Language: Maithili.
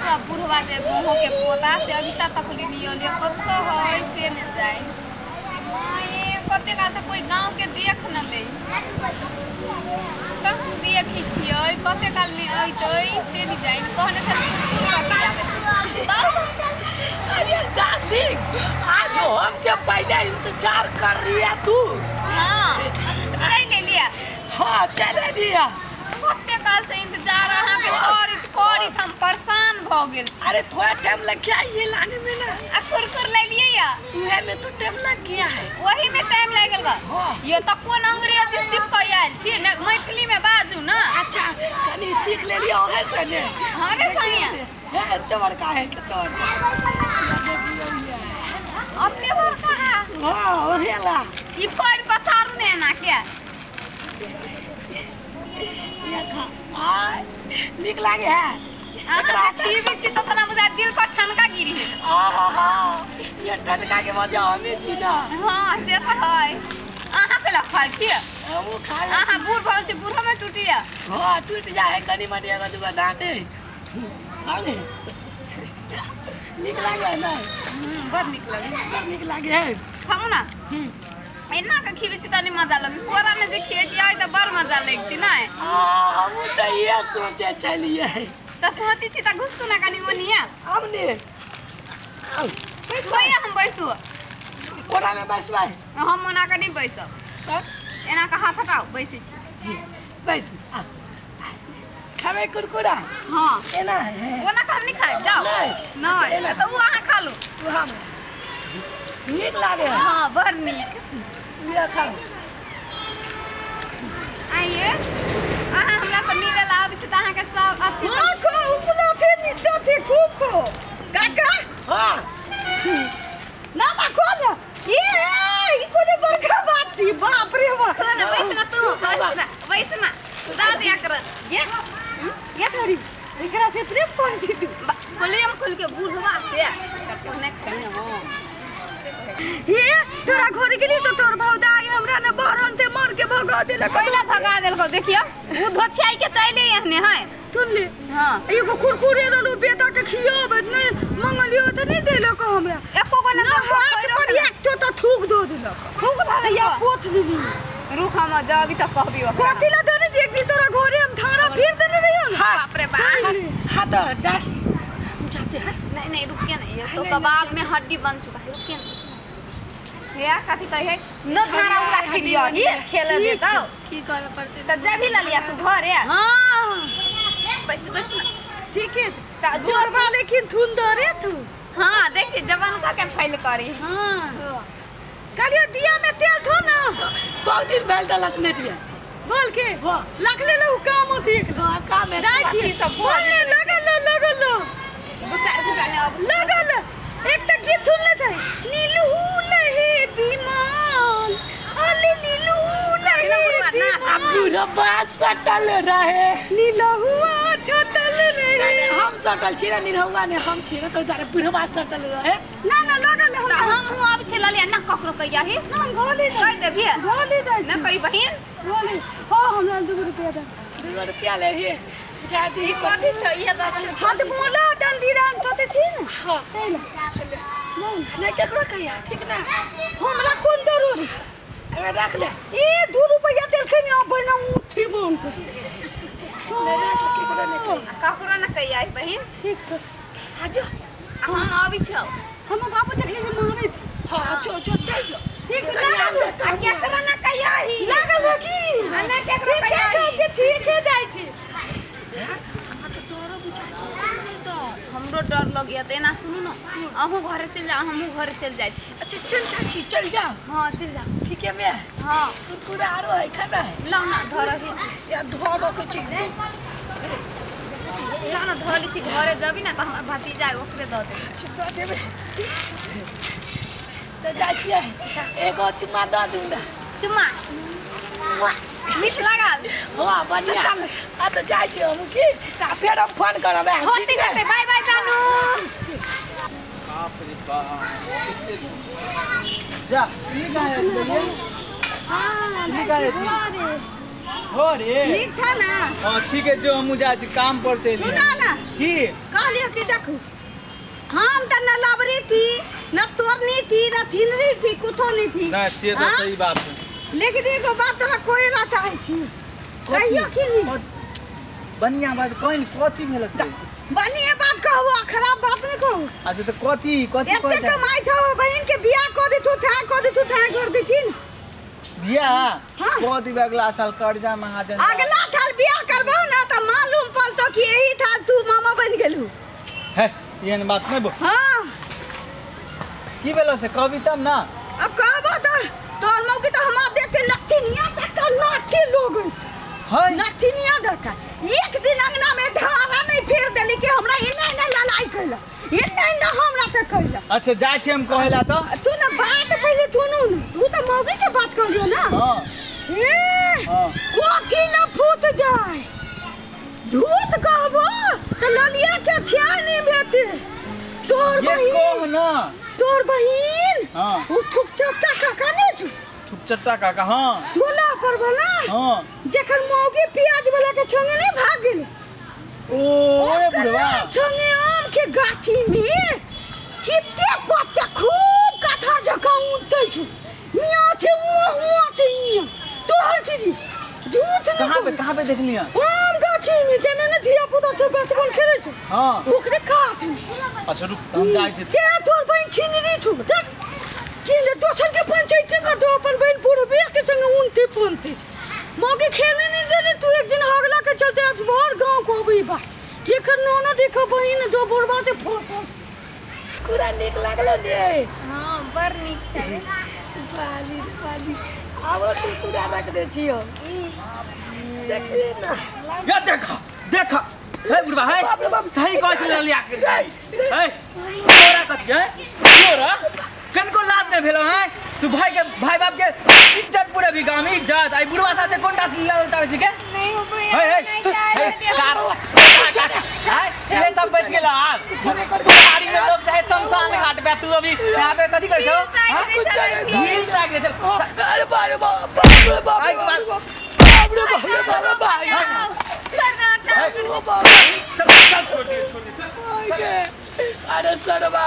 सब बुढ़वा जे बोहो के पोता से अभी तक ले कतौ है से ने जाए। माए कते काल से कोई गांव के देख न ले, कहाँ देखी छियै, कते काल में अइतै से नहीं जाए। कहने से अरे डार्लिंग आज हमसे पहले इंतजार कर रही है तू। हाँ चल ले लिया। हाँ चले लिया। कते काल से इंतजार अहाँ के करैत करैत हम परेशान भ गेल छी। अरे थोड़ा टाइम लग गया ये लाने में ना। आ कुरकुर ले लिए या उहे में तो टाइम लग गया है। वही में टाइम लागल गा। हाँ। ये त कोन अंग्रेजी सीख के आयल छी ने, मैथिली में बाजू ना। अच्छा कनी सीख ले लिया ओहे से ने। हां रे संगिया हे एते बड़का है कते बड़का अते बड़का है। हां ओहे ला ई पैर पसारू ने एना के निक लागे है। एकरा खीबी छी त तना बुझा दिल पर ठनका गिरी है। आहा ये ठनका के मजा हमें छी ना। हां से त है। अहाँ के खाइ छी? हमहु खाइ। अहाँ बूढ़ भऽ छी, बूढ़ो में टूटिया। हां टूट जाए है कनी मनी एगो दूगो दांत है। खा ले निक लागे है ना। बड़ निक लागे, बड़ निक लागे है। खामु ना। एना के खीबी छी तनी मजा लगे। कोरा में जे खेतियै त बड़ मजा लगती नै। आ हमहु त इहे सोचे छलियै। त सोची छी त घुसकू ना कनी मनिया। आब ने आउ भैया हम बैसू कोरा में बैसबै। हम ओना के नहीं बैसब, एना के हाथ हटाउ बैसै छी। बैस आ खाबै कुरकुरा। हां एना है ओना के हम नहीं खाइ जाओ। नहीं त उ अहाँ खा लू। हम नीक लागे है। हां बड़ नीक। लिअ खाउ। आइए अहाँ हमरा से मिले ला आबै छी त अहाँ के सब अथी हां खो उपलो थे नीचो थे खूब खो काका। हां ना ना खो ना ये ई कोने बड़का बात थी बाप रे बाप। खो ना बैस ना तू बैस ना बैस ना दा दिया कर ये थोड़ी एकरा से प्रेम कर दी तू बोलिए हम खुल के बुढ़वा से कोने खाने। हां ये तोरा घर गेली तो तोर भौदाई हमरा ने बरन ते मर के भगा देलक। पहिला भगा देलको देखियो उ धोछियाई के चले एहने है सुन ले। हां एगो कुरकुरे रहलो बेटा के खियाबे नै मंगलियो त नै देलक हमरा एको गो ने हाथ पर एक तो त थूक दो देलक। थूक धऽ या पोथ लेली। रुक हम जाबी त कहबी ओकरा कथि ला देने एक दिन तोरा घरे हम थाना फिर देने रहियो। बाप रे बाप। हां त डार्लिंग हम जाते हैं। नहीं नहीं रुकिए ना, ये तो कबाब में हड्डी बन चुका है। रुकिए ना या कथि कहे है न थाना उड़ा खेलियो ही खेले देतौ की करे पड़ते त जबी ल लिया तू घरे। हां बस बस ना ठीक है त जोरबा लेकिन थुन दरे तू। हां देखी जवान का के फैल करी। हां कहलियो दिया में तेल थो ना बहुत दिन भेल दलक ने दिया बोल के हां लखले ले उ काम होती। हां काम है राखी सब बोल लगल लगल दू चार घंटा ने अब लगल एक त गीत सुन ले थे नीलू लहे विमान अले नीलू लहे बुढ़वा सटल रहे नीलहुआ छटल रहे। नहीं हम सटल छी ना निरहुआ ने हम छी ना तो तारे बुढ़वा सटल रहे ना ना लगल हम हम हूं अब छे ललिया ना ककरो कहिया ही ना हम घोली कह देबी घोली दे ना कही बहिन घोली। हां हमरा 2 रुपया दे 2 रुपया ले ही जा दी कथि छ इहे दऽ हाथ बोला दंदी राम कते थी ना। हां नहीं केकरो कहिया ठीक ना हमरा कोन जरूरी। अरे रख ले ए 2 रुपया देलखिन आ बना उठी बोन के ले रख ले केकरो नहीं कहिया ककरो ना कहिया बहिन ठीक त आजो हम आबि छौ हम बाबू देखले जे मारैत। हां जो जो चल जो ठीक लागल आ केकरो ना कहिया ही लागल है की आ ना केकरो कहिया ठीक ठीक है जाय थी। हां त तोरो बुझा त हमरो डर लगिया त एना सुनू न अहूँ घरे चल जा हमहूँ घरे चल जाइ छी। अच्छा चल चाची चल जा। हां चल जा ठीक है मैं। हां कुरकुरा आरो है खाना है लाउ ना धर के या धरो के छी लाउ ना धर छी घरे जबी ना त हमर भतीजा है ओकरे दऽ देबै। अच्छा दऽ देबै त जाइ छियै एगो चुम्मा दऽ दूँ ना। चुम्मा मीठ लागल। हां बढ़िया। आ त जाइ छी हम की फेर हम फोन करब। होती होते बाय बाय जानू। बाप रे बाप जा ई गाय हां ई गाय छी घरे नीक था ना। हां ठीक है जो हम जाइ छी काम पर से सुना ना की कहलियो कि देखो देखू हम त न लबरी थी न तोरनी थी न थिनरी थी कुछो नहीं थी। ना से तो सही बात है। लेकिन एगो बात तोरा कोई ला चाहे छी कहियो कि नहीं बढ़िया बात कोन कथी भेल से? बढ़िया बात कहबो खराब बात नहीं कहबो। अच्छा तो कथी कथी एते कमाई थो बहन के बियाह क देथु था क देथु था कर देथिन बियाह क दिबे अगला साल कर्जा महाजन अगला साल बियाह करबो ना त मालूम पड़तो कि एही साल तू मामा बन गेलू। है एहन बात नहीं बोल। हां की भेलो से कहबी तब ना। अब कहबो त तोर मौकी त हमरा देख के नथिनिया तक लाठी लोग है नथिनिया दका एक दिन अंगना में धारा नहीं फेर देली कि हमरा इने इने लड़ाई कैला इने इने हमरा से कैला। अच्छा जाय छी हम कहेला त तू ना बात पहले सुनू न तू त मौगी के बात कहलियो ना। हां ए हां कोठी न फूट जाए झूठ कहबो त ललिया के छिया नहीं भेते तोर बहिन ये कह ना तोर बहिन। हां उ थुकचट्टा काका ने छु थुकचट्टा काका। हां धोला पर वाला। हां जेकर मौगी प्याज वाला के छंगे नहीं भाग गेल ओ रे बुढ़वा छंगे आम के गाछी में चित्ते पत्ते खूब कठर जका उठते छु हिया छे हुआ हुआ छे हिया तोहर की झूठ नहीं। कहां पे देखलिया? आम गाछी में जेमे ने धिया पुता सब बैटबॉल खेले छु। हां ओकरे काट में। अच्छा रुक हम जाय छी ते तोर बहिन छिनरी छु देख कि ने दोसर के पंचायत कर दो अपन बहिन पूरबे के संग उनते पनते मौके खेलने नहीं देले तू एक दिन हगला के चलते आज भर गांव को अबी बा के कर नोनो देखो बहिन दो बोरबा से फोड़ पूरा नीक लागल ने। हां बड़ नीक छै बाली बाली आबो तू पूरा रख दे छियो देखिए ना या देखा देखा हे बुढ़वा हे सही कहै छै ललिया के हे तोरा कथी है तोरा कनको लाज नहीं भेलो है तू भाई के भाई बाप के इज्जत पूरा भी गांव में इज्जत आई बुढ़वा साथे कोनटा से लीला उतारे छी के नहीं हो भैया नहीं चाहे सारो है ये सब बच गेल आ गाड़ी में लोग चाहे शमशान घाट पे तू अभी यहां पे कथी करै छौ? हां कुछ भीड़ लाग गेल। अरे बाप रे बाप रे बाप रे बाप रे बाप रे बाप भाई छोड़ दे चल चल छोड़ दे अरे सरवा